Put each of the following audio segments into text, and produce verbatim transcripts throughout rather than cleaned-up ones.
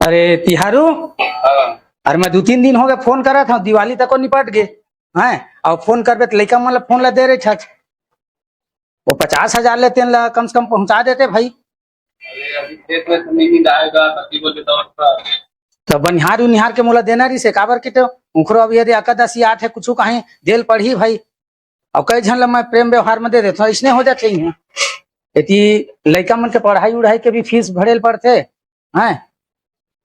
अरे तिहारू, हाँ। अरे मैं दू तीन दिन हो गए फोन करत हंव, दिवाली तक निपट गे, हैं? अउ फोन करबे त लइका मन ला फोन ला दे रहे छच। वो पचास हजार ले तेन ला कम से कम पहुंचा देते भाई। अरे अभी खेत में से नहीं मिलाएगा, सब्जी को देता हूँ थोड़ा। तो बनिहार उनिहार के मोला देना रहिसे, काबर के तो उखरो अब यदि अकदसी आत है, कुछ कहीं देल पड़ही भाई। अब कई झन ला मैं प्रेम व्यवहार में दे देता हूँ, इसने हो जाते ही हैं। एती लइका मन के पढ़ाई उढ़ाई के भी फीस भरे ल पड़थे, हैं?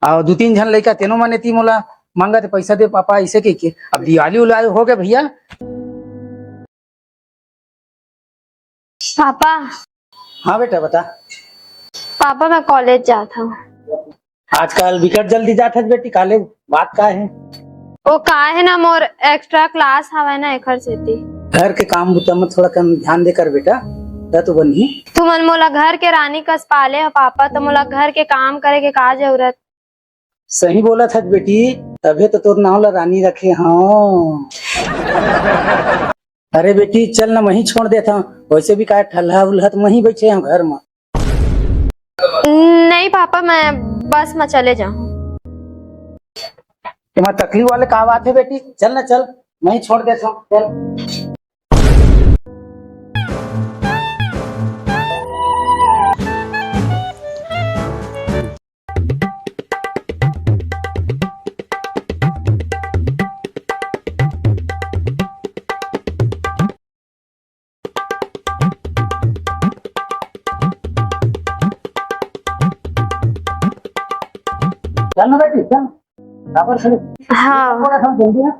अउ दू तीन झन लइका तेनो मन एती मोला मांगत हे, "पैसा दे पापा," ऐसे कह के। अब दिवाली उवाली हो गए भैया। पापा। हाँ बेटा, बता। पापा, मैं कॉलेज जात हूँ। आजकल बिकट जल्दी जात हस बेटी कॉलेज, बात का है? वो का है ना, मोर एक्स्ट्रा क्लास हवय ना, एखर सेती। घर के काम बुता में थोड़ा कन ध्यान दे कर बेटा, त तो बनही। तुमन मोला घर के रानी कस पाले हो पापा, तो मोला घर के काम करे के का जरूरत? सही बोलत हस बेटी, तभे तो तोर नाव ला रानी रखे हंव। अरे बेटी चल ना, मही छोड़ देत हंव, वैसे भी काय ठल्हा उल्हा त मही बैठे हंव घर में। नहीं पापा, मैं बस में चले जाहूँ। एमा तकलीफ वाले का बात है बेटी, चल ना चल, मही छोड़ देत हंव, चल। चल ना बेटी, चल। काबर खड़ी? हाँ। थोड़ा सा जल्दी आ।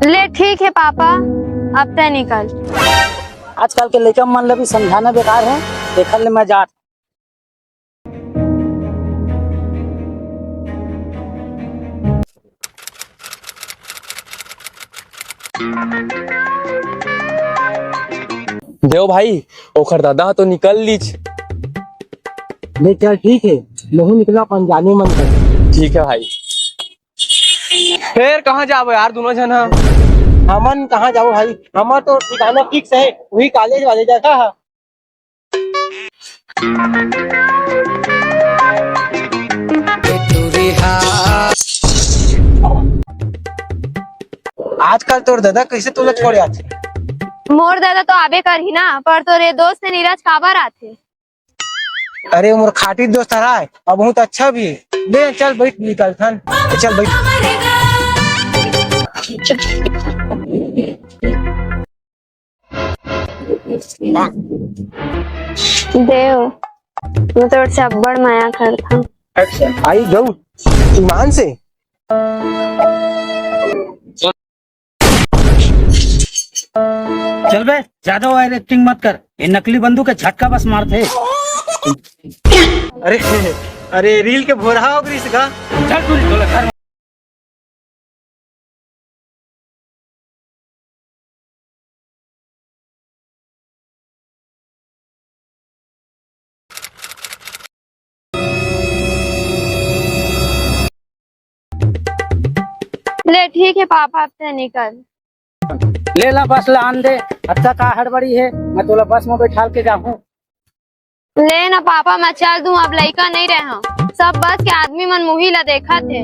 ले ठीक है पापा, अब तय निकल। आजकल के लइका मन ल भी समझाना बेकार है, देखल ले मैं जात। देव भाई, ओखर दादा ह तो निकल लीच। ले चल ठीक है, महू निकला अपन जाने मन कर। ठीक है भाई। फेर कहाँ जाबो यार दुनों झन ह? हमन कहाँ जाबो भाई, हमर तो ठिकाना फिक्स है, वही कॉलेज वाले जगह ह। आजकल तोर दादा कैसे तोला छोड़ आथे? मोर दादा तो आबे करही ना, पर तोरे दोस्त से नीरज काबर आथे? अरे मोर खाटी दोस्त हराय, अब बहुत अच्छा भी है। ले चल बैठ निकल थन, चल बैठ। देव, मैं तोर से अब्बड़ मया करथंव। आई गऊ ईमान से। चल बे, ज्यादा ओवर एक्टिंग मत कर, ये नकली बंदूक के झटका बस मारथे। अरे, अरे रील के भोरहा हो गइस का? चल तू तोला घर ले ठीक है पापा, अब तय निकल। ले ला बस ला आन दे, अच्छा का हड़बड़ी है, मैं तोला बस में बैठाल के जाहूँ। ले ना पापा, मैं चल दूं, अब लइका नहीं रहे हंव। सब बस के आदमी मन मुही ला देखत हे।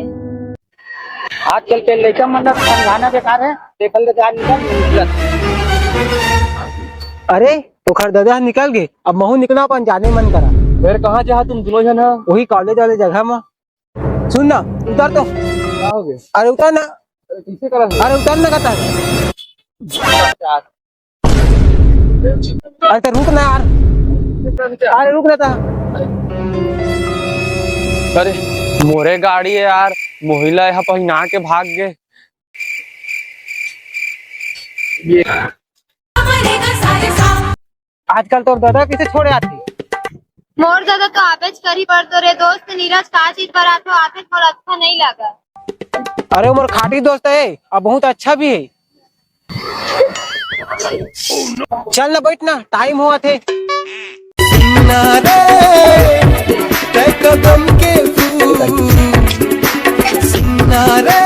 आजकल के लइका मन ला समझाना बेकार है, देखल ले जा निकल, निकल। अरे, ओखर ददा निकल गे, अब महू निकला अपन जाने मन करा। फेर कहाँ जाहा तुम दुनों झन ह? वही कॉलेज वाले जगह में। सुन ना, उतर तो। का हो गे? अरे उतर ना। अरे कैसे करा? अरे उतर ना कहता है। अरे तो रुक ना यार। अरे रुक ना ता। अरे मोरे गाड़ी है यार, मोही ला यहाँ पहिना के भाग गे। आजकल तोर ददा कैसे छोड़े आथे? मोर ददा तो आबेच करी, पर तोरे दोस्त नीरज का चीज बर आथो, आबेच मोर अच्छा नहीं लगा। अरे मोर खाटी दोस्त है, अब बहुत अच्छा भी है। चल ना बैठ ना, टाइम होवत हे। ना रे, तै कदम के फूल, सुनना रे।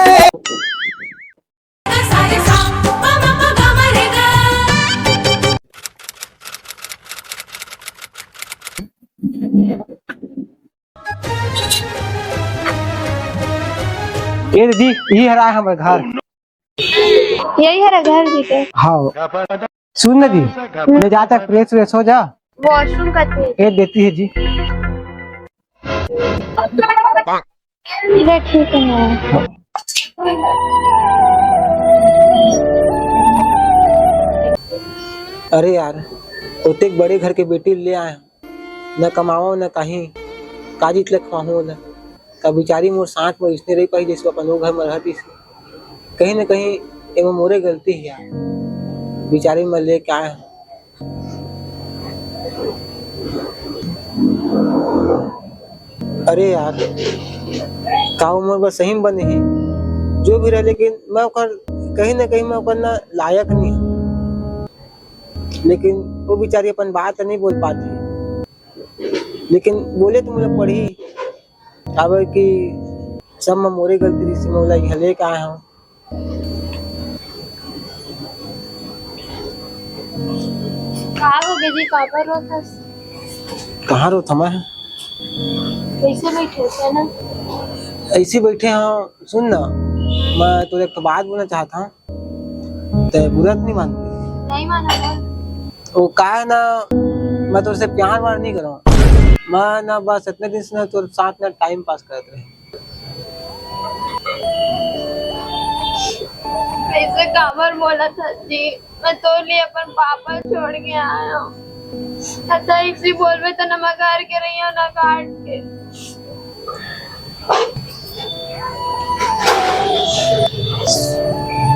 ए दीदी, इही हरे हमर घर। यही हरे घर जी के। हाँ। सुन ना दी, ले जा तक fresh व्रेश हो जा। Washroom कथे। ए देती है जी। ले ठीक है। अरे यार, ओतेक बड़े घर के बेटी ले आए हंव, न कमावंव न काहीं, काजी ले खवाहूं ओला। का बिचारी मोर साथ में अइसने रहि पाही, जइसे अपन ओ घर में रहत रहिस। कहीं न कहीं एमा मोरे गलती हे यार, बिचारी मैं लेके आए हंव। अरे यार, का ओ मोर बर सही में बने हे? जो भी रहे, लेकिन मैं ओकर, कहीं ना कहीं मैं ओकर ना लायक नहीं हूँ। लेकिन वो बेचारी अपन बात नहीं बोल पाती, लेकिन बोले तो मोला पड़ही, काबर कि सब में मोरे गलती रहिस, मैं ओला इहाँ लेके आए हंव। का हो गे जी, काबर रोथस? कहाँ रोथंव मैं? कइसे बइठे हस ना? अइसे बइठे हंव। सुन ना, मैं तोरे एक ठो बात बोलना चाहत हंव, तैं बुरा तो नहीं मानबे? नहीं मानंव। वो का हे ना, मैं तोर से प्यार व्यार नहीं करंव, मैं ना बस इतने दिन से ना तोर साथ ना time pass करत रहेंव। अइसे काबर बोलथस जी? मैं तोर लिए अपन पापा छोड़ के आए हंव। अच्छा, इसी बोलबे तो ना मैं घर के रहिहंव ना घाट के।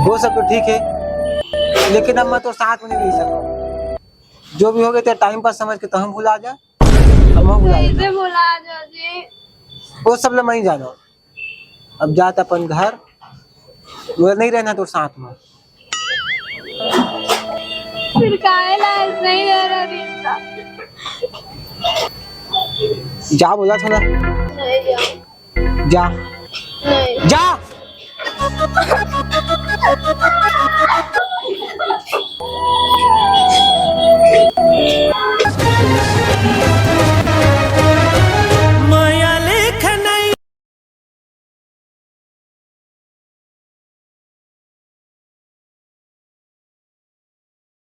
वो सब तो ठीक हे, लेकिन अब मैं तोर साथ में नहीं रहि सकंव। जो भी हो गे, तैं time pass समझ के तहूँ भुला जा, हमहूँ भुला जा। कइसे भुला जा जी? वो सब ला मैं ही जानंव। अब जा तैं अपन घर, मोला नहीं रहना हे तोर साथ में। फिर काहे ला अइसने ही रह रहा रिश्ता? जा बोलत हंव ना। नहीं जाऊँ। जा। नहीं। जा।